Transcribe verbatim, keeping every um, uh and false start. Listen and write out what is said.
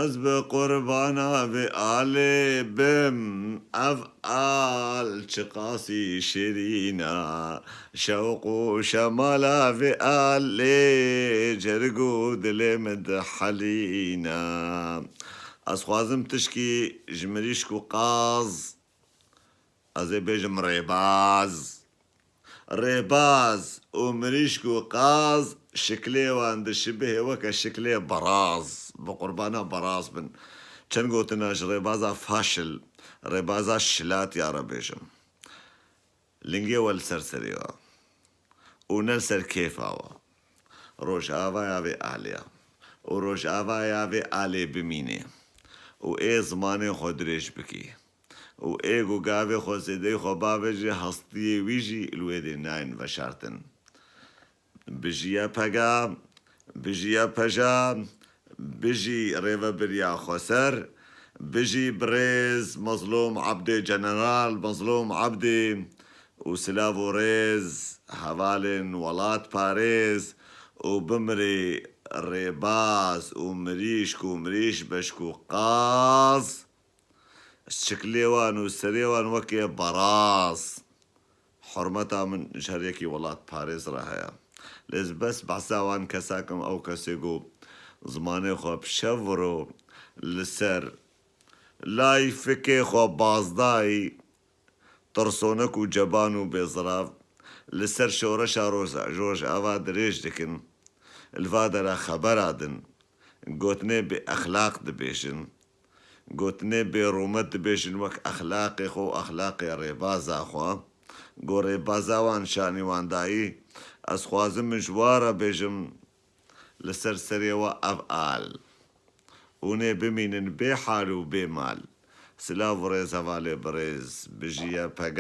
Ez bi qurbana vê alê bim, ev al çiqasî şirîn a. Şewq û şemala vê alê, cerg û dilê min dihelîn a. Ez xwazim tişkî ji mirîşk û qaz, ez ê bêjim rêbaz. Rêbaz û mirîşk û qaz şiklê wan dişibihê weke şiklê beraz. Bi qurbana beraz bin. Çend gotina ji rêbaza faşil, rêbaza şilat ya re bêjim. Lingê we li ser serê we û ne li ser kêfa we. Rojavaya vê alê ya û rojavaya vê alê bimînê û ê zimanê xwe dirêj bikî. Û ê ku gavê xwe zêdeyî xwe bavêje, hestiyê wî jî li wê dê nayên veşartin. Bijî YPG, bijî YPJ, bijî Rêvebiriya Xweser, bijî birêz Mezlûm Ebdê, General Mezlûm Ebdê û silav û rêz hevalên welatparêz û bimirê rêbaz û mirîşk û mirîşbeşk û qaz. Şiklê wan û serê wan weke beraz. Hurmeta min ji her yekî welatparêz re heye. Lê ez bes behsa wan kesa kim, ew kesê ku zimanê xwe bi şevro li ser layfikê xwe bazdayî, tirsonek û ceban û bêzirav, li ser şoreşa Roza-, Rojava dirêj dikin, li va dera xebera din, gotinê bêexlaq dibêjin, gotinê bêrûmet dibêjin wek exlaqê xwe û exlaqê rêbaza xwe, ku rêbaza wan şanî wan dayî, ez xwazim min ji wa re bêjim, li ser serê we ev al. Hûn ê bimînin bê hal û bê mal. Silav û rêz hevalê birêz, bijî YPG.